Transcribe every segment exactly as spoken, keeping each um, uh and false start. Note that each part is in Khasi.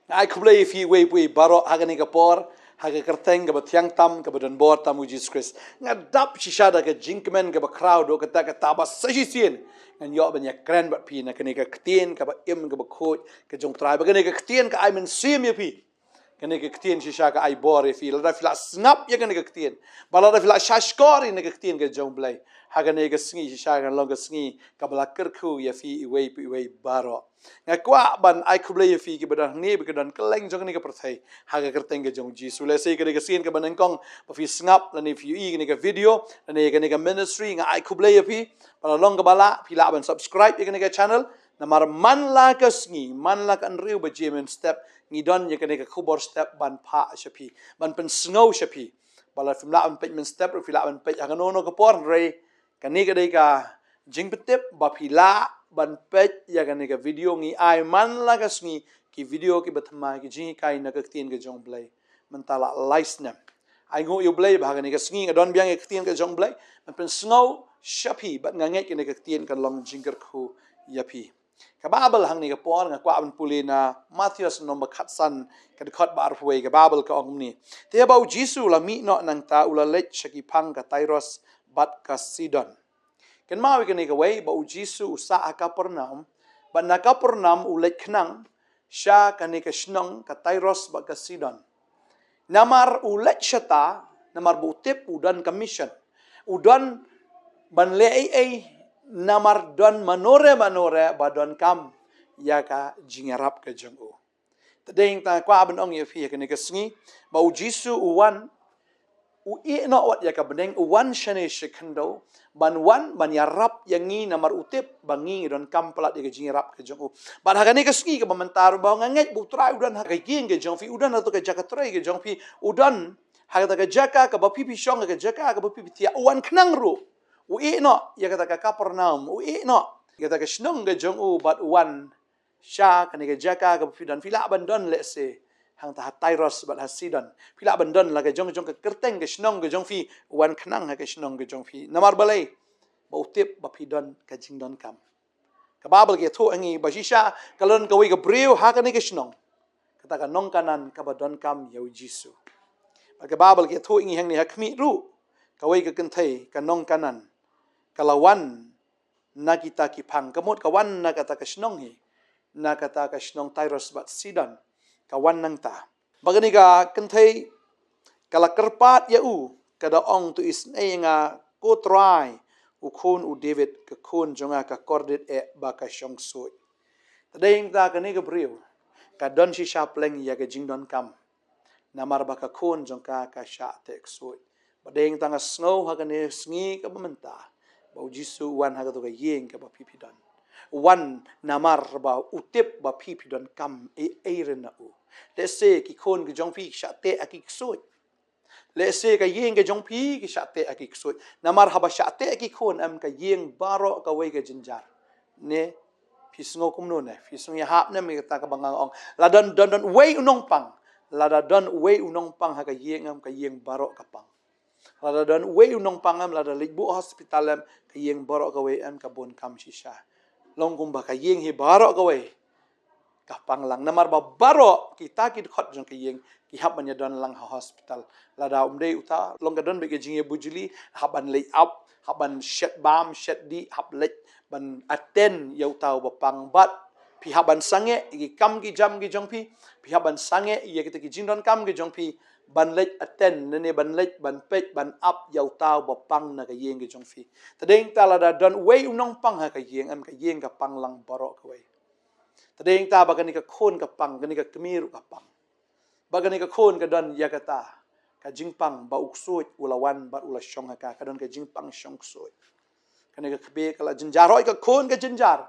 Nga ai khublei ïa phi uwei pa uwei baroh ha kane ka por, ha ka kyrteng kaba thiang tam, kaba donbor tam u Jisu Khrist. Nga dap shisha da ka jingkmen kaba khraw, doh kata kata ba sa shisien ngan ïoh ban ïakren bad phi na kane ka ktien kaba im kaba khuid ka jong u Trai, ba kane ka ktien ka ai mynsiem ïa phi. Kane ka ktien shisha ka ai bor ïa phi. Lada phi la sngap ïa kane ka ktien, ba lada phi la shahshkor ïa kane ka ktien ka jong u Blei, ha kane ka sngi shisha kan long ka sngi kaba la kyrkhu ïa phi uwei pa uwei baroh. Nga kwah ban ai khublei ïa phi kiba don hangne bad kiba don kylleng jong kane ka pyrthei, ha ka kyrteng ka jong u Jisu. Lehse kane ka sien kaba nyngkong ba phi sngap lane phi ïohi ïa kane ka video lane ïa kane ka ministry, nga ai khublei ïa phi. Ba la long kaba lah, phi lah ban subscribe ïa kane ka channel. Namar man la ka sngi, man la ka hynriew baje mynstep, ngi don ïa kane ka khubor step ban phah sha phi, ban pynsngew sha phi. Ba lada phim lah ban peit mynstep ruh, phi lah ban peit ha kano kano ka por, hynrei kane ka dei ka jingpyntip ba phi lah ban peit ïa kane ka video ngi ai man la ka sngi, ki video kiba thymmai, ki jinghikai na ka ktien ka jong u Blei. Mynta la lai snem. Ai nguh ïa u Blei ba ha kane ka sngi nga don biang ïa ka ktien ka jong u Blei ban pynsngew sha phi, bad nga ngeit kane ka ktien kan long jingkyrkhu ïa phi. Ka Baibl hangne ka por nga kwah ban pule na Mathaios lynnong ba khatsan, ka dkhot ba arphew wei. Ka Baibl ka ong kumne: Te haba u Jisu u la mih noh nangta, u la leit sha ki phang ka Tairos bad ka Sidon. Kynmaw ïa kane kawei, ba u Jisu u sah ha Kapernaum, bad na Kapernaum u leit khnang sha kane ka shnong ka Tairos bad ka Sidon. Namar u leit shata, namar ba u tip u don ka mission. U don ban leh ei ei, namar don mano re mano re ba donkam ïa ka jingïarap ka jong u. Te dei nangta kwah ban ong ïa phi ha kane ka sngi, ba u Jisu u wan, u ïeh noh wat ïa ka bneng, u wan shane sha khyndew, ban wan ban ïarap ïa ngi, namar u tip ba ngi ngi donkam palat ïa ka jingïarap ka jong u. Bad ha kane ka sngi kaba mynta ruh, ba nga ngeit ba u Trai u don ha ka ïing ka jong phi, u don ha kata ka jaka trei ka jong phi, u don ha kata ka jaka kaba phi phi shong, ha ka jaka kaba phi phi thiah, u wan khnang ruh. U ïeh noh ïa kata ka Kapernaum, u ïeh noh ïa kata ka shnong ka jong u, bad u wan sha kane ka jaka kaba phi don. Phi lah ban don lehse hangta ha Tairos bad ha Sidon. Phi lah ban don la ka jong jong ka kyrteng ka shnong ka jong phi, u wan khnang ha ka shnong ka jong phi. Namar balei? Ba u tip ba phi don ka jingdonkam. Ka Baibl ka ïathuh ha ngi ba shisha ka la don kawei ka briew ha kane ka shnong, kata ka nong Kanaan kaba donkam ïa u Jisu. Bad ka Baibl ka ïathuh ha ngi hangne ha khmih ruh, kawei ka kynthei ka nong Kanaan ka la wan na kita ki phang, ka mut ka wan na kata ka shnong hi, na kata ka shnong Tairos bad Sidon, ka wan nangta. Bad kane ka kynthei ka la kyrpad ïa u, ka da ong: To isynei ïa nga ko Trai, u khun u David, ka khun jong nga ka kordit eh ba ka shong ksuid. Te dei nangta kane ka briew ka don shisha pleng ïa ka jingdonkam, namar ba ka khun jong ka ka shah teh ksuid. Bad dei nangta nga sngew ha kane sngi kaba mynta, ba u Jisu u wan ha kato ka ïing kaba phi phi don. U wan namar ba u tip ba phi phi donkam ei ei ruh na u. Lehse ki khun ka jong phi ki shah teh ha ki ksuid. Lehse ka ïing ka jong phi ki shah teh ha ki ksuid. Namar haba shah teh ha ki khun, em, ka ïing baroh kawei ka jynjar. Ne, phi sngew kumno ne? Phi sngew ïahap ne em ïa kata kaba nga ong? La don, don, don uwei u nongpang. Lada don uwei u nongpang ha ka ïing, em, ka ïing baroh ka pang. Lada don uwei u nongpang, em, lada leit buh hospital, em, ka ïing baroh kawei, em, ka bun kam shisha. Long kumba ka ïing hi baroh kawei ka pang lang. Namar ba baroh kita ki dkhot jong ka ïing ki hap ban ïadon lang ha hospital. Lada um dei uta, long ka don beit ka jingïabujli, hap ban leit ap, hap ban shet bam shet dih, hap leit ban attend ïa uta uba pang. Bad phi hap ban sangeh ïa ki kam ki jam ki jong phi, phi hap ban sangeh ïa kita ki jingdonkam ki jong phi, ban leit attend, ne, ne ban leit ban peit ban ap ïa uta uba pang na ka ïing ki jong phi. Te dei nangta lada don uwei u nongpang ha ka ïing, em, ka ïing ka pang lang baroh kawei. Te dei nangta ba kane ka khun ka pang, kane ka kmie ruh ka pang. Ba kane ka khun ka don ïa kata ka jingpang, ba u ksuid u la wan bad u la shong ha ka, ka don ka jingpang shong ksuid. Kane ka kmie ka la jynjar, hooid ka khun ka jynjar,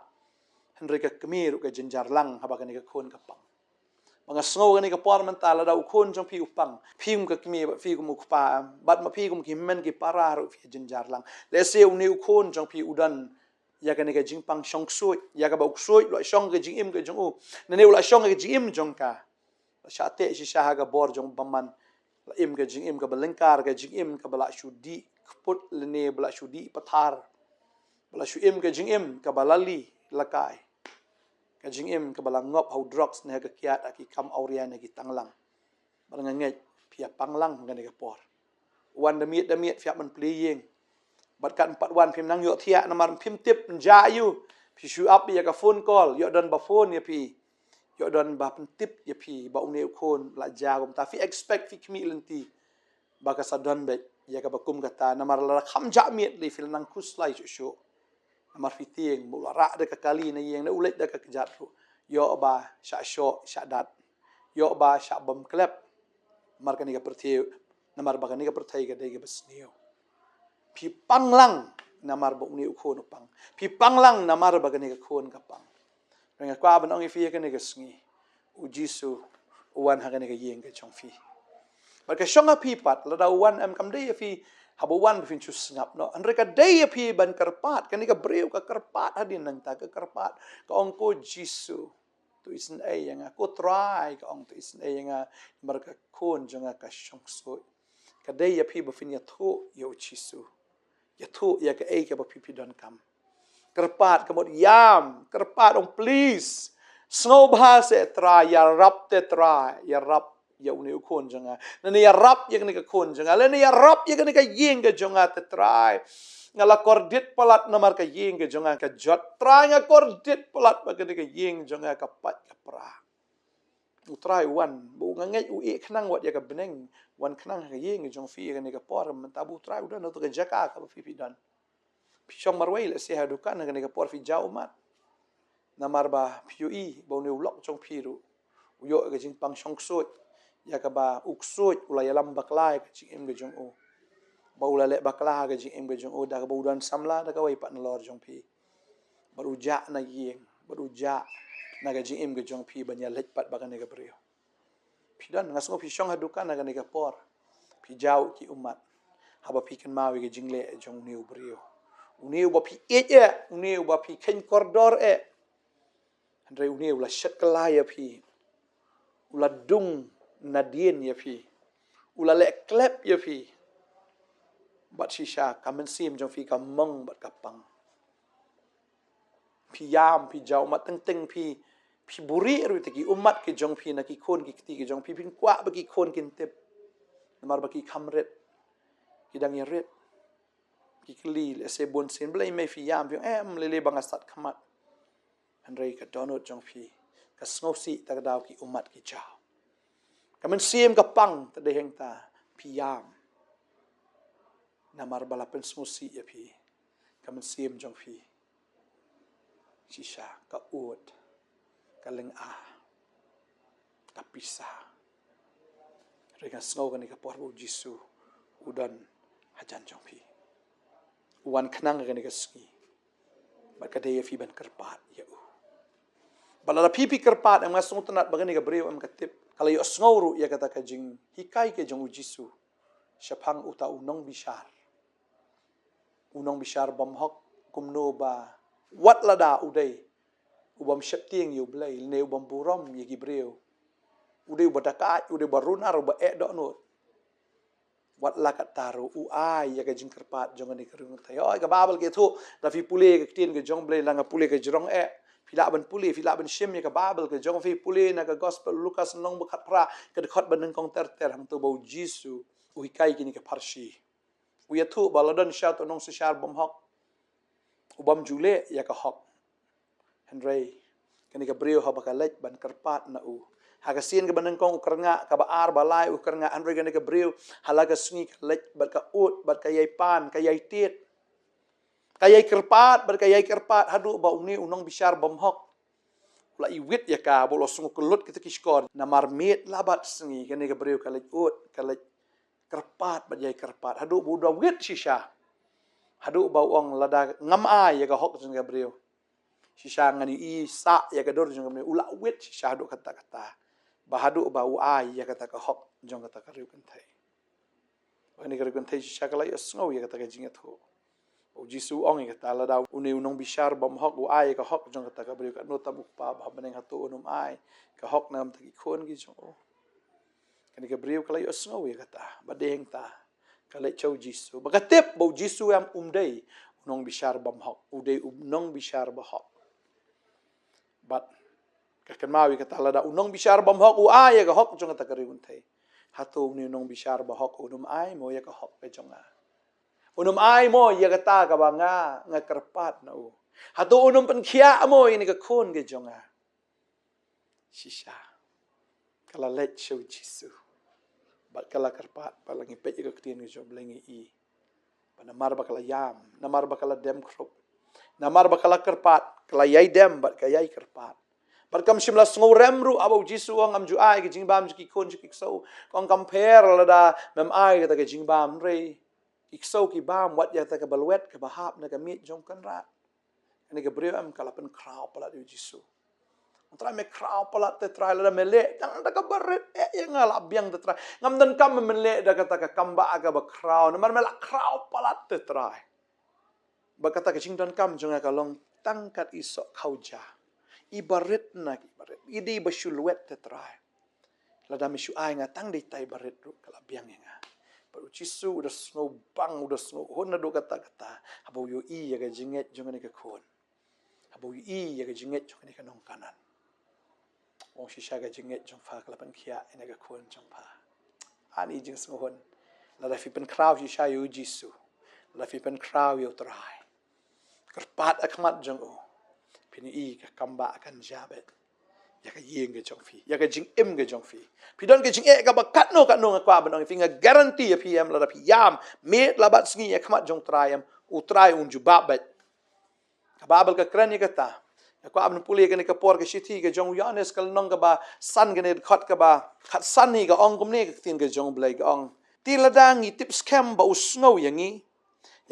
hynrei ka kmie ruh ka jynjar lang haba kane ka khun ka pang. Ba nga sngew kane ka por mynta, lada u khun jong phi u pang, phi kum ka kmie bad phi kum u kpa, em, bad ma phi kum ki hynmen ki para ruh phi jynjar lang. Lehse une u khun jong phi u don ïa kane ka jingpang shong ksuid, ïa kaba u ksuid u la shong ka jingim ka jong u, ne, ne u la shong ka jingim jong ka. La shah teh shisha ha ka bor jong u bymman. La im ka jingim kaba lyngkar, ka jingim kaba la shu dih kput lane ba la shu dih pathar, ba la shu im ka jingim kaba la lih la kai. Ka jingim kaba la ngop ha u drugs ne ha ka kiad, ha ki kam awria ne ki tanglang. Bad nga ngeit phi ïa pang lang ha kane ka por. Wan da miet da miet phi ïa man plie ïing. Bad kat pat wan phim nang ïohthiah namar phim tip nja ïu. Phi shu ap ïa ka phone call, ïoh don ba phone ïa phi. Ïoh don ba pyntip ïa phi ba une u khun la jia kumta. Phi expect phi khmih lynti ba ka sa don beit ïa kaba kum kata, namar la kham jah miet lei phi la nang khuslai shuh shuh. Namar phi tieng ba u la rah da ka kali na ïing, ne u leit da ka kjat ruh. Ïoh ba shah shoh shah dat. Ïoh ba shah bam klep. Namar kane ka pyrthei, namar ba kane ka pyrthei ka dei kaba sniew. Phi pang lang namar ba une u khun u pang. Phi pang lang namar ba kane ka khun ka pang. Nga kwah ban ong ïa phi ha kane ka sngi, U Jisu u wan ha kane ka ïing ka jong phi. Bad ka shong ha phi pat, lada u wan em, kam dei ïa phi haba u wan ba phin shu sngap noh. Hynrei ka dei ïa phi ban kyrpad. Kane ka briew ka kyrpad hadien nangta, ka kyrpad. Ka ong, "Ko Jisu, to isynei ïa nga. Ko Trai," ka ong, "to isynei ïa nga. Namar ka khun jong nga ka shong ksuid." Ka dei ïa phi ba phin ïathuh ïa U Jisu. Ïathuh ïa kaei kaba phi phi donkam. Kyrpad, ka mut ïam, kyrpad, ong, "Please. Sngewbha seh Trai, ïarap te Trai, ïarap ïa une u khun jong nga. Lane ïarap ïa kane ka khun jong nga. Lane ïarap ïa kane ka ïing ka jong nga te Trai. Nga la kordit palat namar ka ïing ka jong nga ka jot. Trai, nga kordit palat ba kane ka ïing jong nga ka pait ka pra." U Trai u wan, ba u, nga ngeit u ïeh khnang wat ïa ka bneng, wan khnang ha ka ïing jong phi ha kane ka por, mynta ba U Trai u don ha tu ka jaka kaba phi phi don. Phi shong marwei lehse ha dukan ha kane ka por phi jaw ummat. Namar ba phi ïohi ba une u lok jong phi ruh u ïoh ka jingpang shong ksuid, ïa kaba u ksuid u la ïalam bakla ïa ka jingim ka jong u. Ba u la leh bakla ka jingim ka jong u da kaba u don samla da kawei pat nalor jong phi. Bad u jah na ïing, bad u jah na ka jingim ka jong phi ban ïaleit pat bad kane ka briew. Phi don, nga sngew phi shong ha dukan ha kane ka por. Phi jaw ki ummat. Haba phi kynmaw ïa ka jingleh jong une u briew. Une uba phi ïeit eh, une uba phi kheiñ kordor eh. Hynrei une u la shet kylla ïa phi. U la dung nadien ïa phi. U la leh klep ïa phi. Bad shisha ka mynsiem jong phi ka mong bad ka pang. Phi ïam, phi jaw ummat, teng teng phi, phi buhrieh ruh ïa ki ummat ki jong phi na ki khun ki kti ki jong phi, phin kwah ba ki khun kin tip. Namar ba ki kham rit, ki dang ïa rit. Ki kylli lehse bun sien, "Balei mei phi ïam?" Phi ong, "Em, lei lei ba nga sat khmat." Hynrei ka dohnud jong phi ka sngewsih, ta ka daw ki ummat ki jaw. Ka mynsiem ka pang, ta dei hangta phi ïam. Namar ba la pynsngewsih ïa phi ka mynsiem jong phi. Shisha ka ud, ka lynga, ka pisa. Hynrei nga sngew kane ka por ba U Jisu u don hajan jong phi. U wan khnang ha kane ka sngi. Bad ka dei ïa phi ban kyrpad ïa u. Bad lada phi phi kyrpad, em, nga sngewtynnat ba kane ka briew em ka tip. Ka la ïohsngew ruh ïa kata ka jinghikai ka jong U Jisu shaphang uta u nongbishar. U nongbishar bymhok, kumno ba wat lada u dei u bym sheptieng ïa U Blei, ne u bym burom ïa ki briew. U dei uba dakaid, u dei uba runar, uba eh dohnud. Wat la katta ruh u ai ïa ka jingkyrpad jong kane ka riewkynthei. Hooid, ka Baibl ka ïathuh, lada phi pule ka ktien ka jong U Blei, la nga pule ka jrong eh. Phi lah ban pule, phi lah ban shim ïa ka Baibl ka jong phi, pule na ka Gospel Lukas lynnong ba khatphra, ka dkhot ba nyngkong ter ter, hangto ba U Jisu u hikai kine ki pharshi. U ïathuh ba la don shisha uta u nongshisar bymhok u bym ju leh ïa ka hok. Hynrei kane ka briew haba ka leit ban kyrpad na u, ha ka sien kaba nyngkong u kyrngah, kaba ar, ba lai u kyrngah, hynrei kane ka briew ha la ka sngi ka leit bad ka ud, bad ka ïai pan, ka ïai tied. Ka ïai kyrpad bad ka ïai kyrpad haduh ba une u nongbishar bymhok u la iwit ïa ka, ba u la sngewkyllut kita ki shkor. Namar miet la bad sngi kane ka briew ka leit ud, ka leit kyrpad bad ïai kyrpad haduh ba u da wit shisha. Haduh ba u ong, lada ngam ai ïa ka hok jong ka briew, shisha ngan ïohi sah ïa ka dur jong ka briew. U la wit shisha haduh katta katta, ba haduh ba u ai ïa kata ka hok jong kata ka riewkynthei. Ba kane ka riewkynthei shisha ka la ïohsngew ïa kata ka jingïathuh. U Jisu u ong ïa kata, lada une u nongbishar bymhok u ai ïa ka hok jong kata ka briew, katno tam U Kpa ba ha bneng hato un ym ai ka hok na ka bynta ki khun ki jong u. Kane ka briew ka la ïohsngew ïa kata, bad dei hangta ka leit sha U Jisu. Ba ka tip ba U Jisu em um dei u nongbishar bymhok, u dei u nongbishar bahok. Bad Ka kynmaw ïa kata, lada u nongbishar bymhok u ai ïa ka hok jong kata ka riew kynthei, hato une u nongbishar bahok un ym ai mo ïa ka hok ka jong nga? Un ym ai mo ïa kata kaba nga, nga kyrpad na u? Hato un ym pynkhiah mo ïa kane ka khun ka jong nga? Shisha ka la leit sha u Jisu bad ka la kyrpad. Bad la ngi peit ïa ka ktien ka jong U Blei ngi i ba namar ba ka la ïam, namar ba ka la dem khrup, namar ba ka la kyrpad, ka la ïai dem bad ka ïai kyrpad. Bad kam shym la sngewrem ruh haba u Jisu u ong, ngam ju ai ka jingbam jong ki khun jong ki ksew. Ka ong, kam pher lada mem ai kata ka jingbam, hynrei ki ksew ki bam wat ïa kata kaba lwet kaba hap na ka miej jong u kynrad. Kane ka briew em ka la pynkhraw palat ïa u Jisu. Trai, me khraw palat te Trai, lada me leh tang da kaba rit eh ïa nga la biang te Trai. Ngam donkam me men leh da kata ka kam ba kaba khraw, namar me la khraw palat te Trai. Ba kata ka jingdonkam jong nga ka long tang kat i soh khawja, i barit na ki barit, i dei ba shu lwet te Trai. Lada me shu ai nga tang da itai barit ruh ka la biang ïa nga. Bad u Jisu u da sngewbang, u da sngewhun naduh katta katta haba u ïohi ïa ka jingngeit jong kane ka khun, haba u ïohi ïa ka jingngeit jong kane ka nong Kanaan. U ong, shisha ka jingngeit jong pha ka la pynkhiah ïa kane ka khun jong pha. Ani jingsngewhun. Lada phi pynkhraw shisha ïa u Jisu, lada phi pynkhraw ïa u Trai, kyrpad ha khmat jong u, phin ïohi ka kambah kan jia beit ïa ka ïing ka jong phi, ïa ka jingim ka jong phi. Phi don ka jingeh kaba katno katno, nga kwah ban ong ïa phi, nga guarantee ïa phi em, lada phi ïam miet la bad sngi ha khmat jong u Trai em, u Trai un jubab beit. Ka Baibl ka kren ïa kata. Nga kwah ban pule kane ka por, ka shithi ka jong u Ïoannis ka lynnong kaba san, kane ka dkhot kaba khatsan hi, ka ong kumne ka ktien ka jong u Blei, ka ong, te lada ngi tip skhem ba u sngew ïa ngi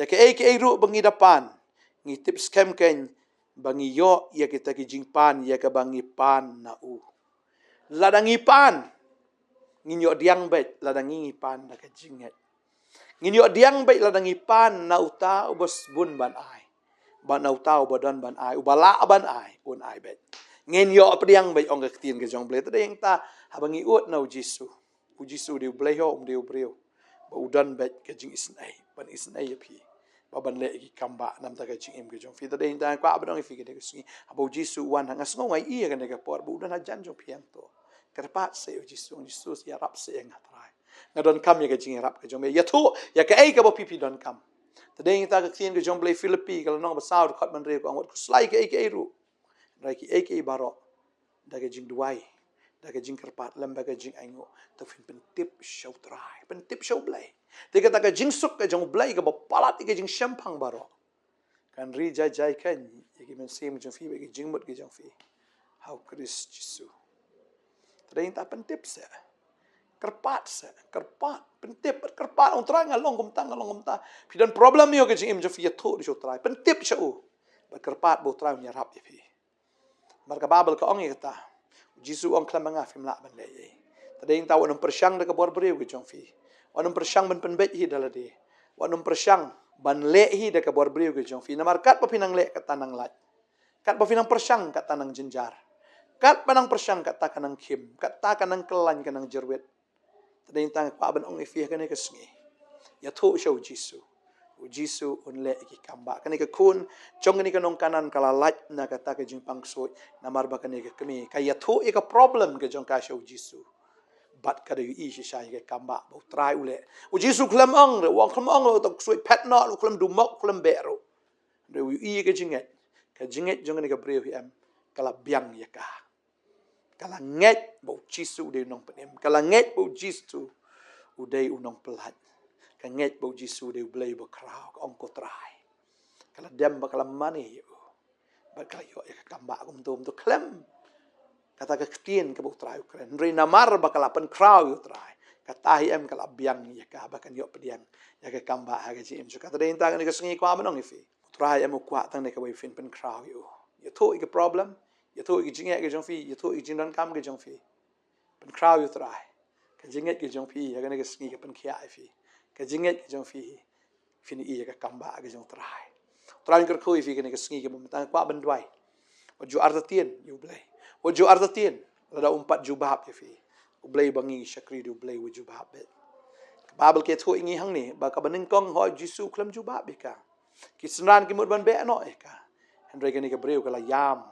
ïa kaei kaei ruh ba ngi da pan, ngi tip skhem keiñ ba ngi ïoh ïa kita ki jingpan ïa kaba ngi pan na u. Lada ngi pan, ngin ïoh pdiang beit lada ngi, ngi pan da ka jingngeit. Ngin ïoh pdiang beit lada ngi pan na uta uba sbun ban ai, bad na uta uba don ban ai, uba lah ban ai, un ai beit. Ngin ïoh pdiang beit, ong ka ktien ka jong u Blei. Te dei hangta haba ngi ud na u Jisu, u Jisu u dei u Blei-hok, um dei u briew, ba u don beit ka jingisynei ban isynei ïa phi, ba ban leh ïa ki kambah namar ka jingim ka jong phi. Te dei hangta nga kwah ban ong ïa phi kane ka sngi, haba u Jisu u wan, nga sngew, nga ïohi ïa kane ka por ba u don hajan jong phi hangto. Kyrpad seh ïa u Jisu, ong, Jisu, ïarap seh ïa nga Trai. Nga donkam ïa ka jingïarap ka jong me. Ïathuh ïa kaei kaba phi, phi donkam. Te dei hangta ka ktien ka jong u Blei, Philippi ka lynnong ba saw, dkhot ba hynriew, ka ong, wat khuslai kaei kaei ruh, hynrei kiei kiei baroh da ka jingduwai, da ka jingkyrpad lem bad ka jingainguh, to phin pyntip sha u Trai, pyntip sha u Blei. Te kata ka jingsuk ka jong u Blei kaba palat ïa ka jingshemphang baroh kan ri jai jai keiñ ïa ki mynsiem ki jong phi bad ki jingmut ki jong phi ha u Khrist Jisu. Te dei hangta pyntip seh. Kyrpad seh, kyrpad, pyntip, kyrpad, ong, Trai, nga long kumta, nga long kumta. Phi don problem ïa ka jingim jong phi, ïathuh da sha u Trai, pyntip sha u, bad kyrpad ba u Trai un ïarap ïa phi. Namar ka Baibl ka ong ïa kata. U Jisu u ong, khlem ma nga phim lah ban leh ei ei. Te dei hangta wat nym pyrshang da ka bor briew ka jong phi. Wat nym pyrshang ban pynbeit hi da lade. Wat nym pyrshang ban leh hi da ka bor briew ka jong phi. Namar katba phi nang leh, kata nang lait. Katba phi nang pyrshang, kata nang jynjar. Katba nang pyrshang, kata ka nang khim. Kata ka nang kyllain, ka nang jyrwit. Te dei hangta nga kwah ban ong ïa phi ha kane ka sngi, ïathuh sha u Jisu. U Jisu un leh ïa ki kambah. Kane ka khun jong kane ka nong Kanaan ka la lait na kata ka jingpang ksuid namar ba kane ka kmie ka ïathuh ïa ka problem ka jong ka sha u Jisu, bad ka da ïohi shisha ïa ka kambah ba u Trai u leh. U Jisu khlem ong ruh, u ong, khlem ong ruh, u ong, to ksuid phet noh, u khlem dumok, u khlem beh ruh. Hynrei u ïohi ïa ka jingngeit. Ka jingngeit jong kane ka briew hi em, ka la biang ïa ka. Ka la ngeit ba u Jisu u dei u nongpynim. Ka la ngeit ba u Jisu u dei u nongpyllait. Ka ngeit ba u Jisu u dei u Blei bakhraw. Ka ong, ko Trai. Ka la dem bad ka la mane ïa u, bad ka la ïoh ïa ka kambah kumto kumto khlem kata ka ktien kaba u Trai u kren. Hynrei namar ba ka la pynkhraw ïa u Trai, kata hi em ka la biang ïa ka ba kan ïoh pdiang ïa ka kambah ha ka jingim jong ka. Te dei hangta kane ka sngi kwah ban ong ïa phi, u Trai em u kwah tang ne kawei, phin pynkhraw ïa u. Ïathuh ïa ka problem, ïathuh ïa ka jingeh ka jong phi, ïathuh ïa ka jingdonkam ka jong phi. Pynkhraw ïa u Trai. Ka jingngeit ka jong phi ha kane ka sngi ka pynkhiah ïa phi. Ka jingngeit ka jong phi, phin ïohi ïa ka kambah ka jong u Trai. U Trai un kyrkhu ïa phi kane ka sngi kaba mynta. Nga kwah ban duwai, wat ju artatien ïa u Blei. Wat ju artatien lada um pat jubab ïa phi. U Blei ba ngi shakri u dei u Blei uba jubab beit. Ka Baibl ka ïathuh ïa ngi hangne ba kaba nyngkong hooid u Jisu u khlem jubab ïa ka. Ki synran ki mut ban beh noh ïa ka. Hynrei kane ka briew ka la ïam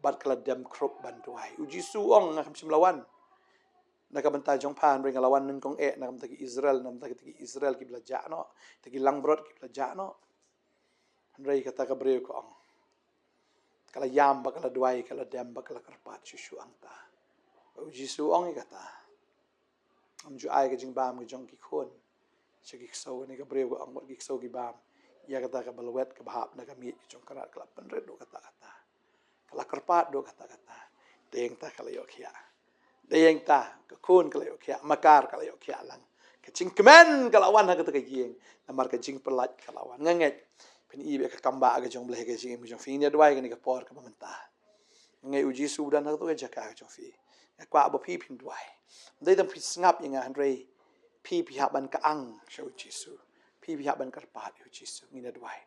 bad ka la dem khrup ban duwai. U Jisu u ong, nga kam shym la wan na ka bynta jong pha, hynrei nga la wan nyngkong eh na ka bynta ki Israel, na ka bynta kita ki Israel kiba la jah noh, kita ki langbrot kiba la jah noh. Hynrei kata ka briew ka ong, ka la ïam bad ka la duwai, ka la dem bad ka la kyrpad shuh shuh hangta. U Jisu u ong ïa kata, ym ju ai ka jingbam ka jong ki khun sha ki ksew. Kane ka briew ka ong bad ki ksew ki bam ïa kata kaba lwet kaba hap na ka miej ka jong Kynrad. Ka la pynrit ruh katta katta, ka la kyrpad ruh katta katta. Te hangta ka la ïoh khiah. Te hangta ka khun ka la ïoh khiah, Makar ka la ïoh khiah lang. Ka jingkmen ka la wan ha kata ka ïing, namar ka jingpyllait ka la wan. Nga ngeit phin ïohi ba ka kam ba ka jong U Blei ha ka jingim ka jong phi. Ngin ïa duwai kane ka por kaba mynta. Nga ngeit U Jisu u don ha kata ka jaka ka jong phi. Nga kwah ba phi phin duwai. Ym dei tang phi sngap ïa nga, hynrei phi, phi hap ban kyang sha U Jisu. Phi, phi hap ban kyrpad ïa U Jisu. Ngin ïa duwai.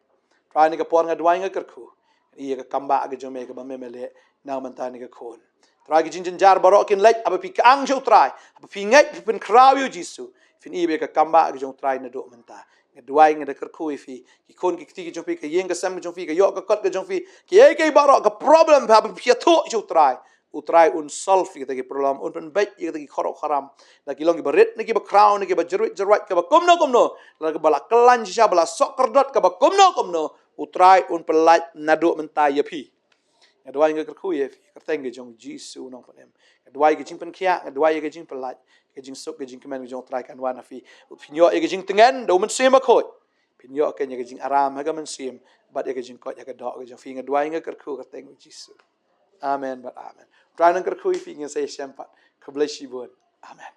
Trai, kane ka por nga duwai, nga kyrkhu ïa ka kam ba ka jong me kaba me me leh na ka bynta kane ka khun. Trai, ki jingjynjar baroh kin leit haba phi kyang sha U Trai, haba phi ngeit, phi pynkhraw ïa U Jisu. Phin ïohi ba ka kam ba ka jong U Trai naduh mynta. Nga duwai, nga da kyrkhu ïa phi, ki khun ki kti ki jong phi, ka ïing ka sem ka jong phi, ka ïoh ka kot ka jong phi, kiei kiei baroh ka problem, haba phi ïathuh sha U Trai, U Trai un solve ïa kita ki problem, un pynbeit ïa kita ki kharokh kharam. La ki long kiba rit ne kiba khraw ne kiba jyrwit jyrwait, kaba kumno kumno, la kaba la kyllaiñ shisha, ba la soh kyrdot, kaba kumno kumno, U Trai un pyllait naduh mynta ïa phi. Nga duwai, nga kyrkhu ïa phi, kyrteng ka jong U Jisu u Nongpynim. Nga duwai ka jingpynkhiah, nga duwai ïa ka jingpyllait, ka jingsuk, ka jingkmen ka jong U Trai kan wan ha phi. Phin ïoh ïa ka jingtngen da U Mynsiem Bakhuid. Phin ïoh keiñ ïa ka jingaram ha ka mynsiem bad ïa ka jingkoit ha ka doh ka jong phi. Nga duwai, nga kyrkhu kyrteng U Jisu. Amen bad amen. Trai un kyrkhu ïa phi, ngin sa ïashem pat. Khublei shibun. Amen.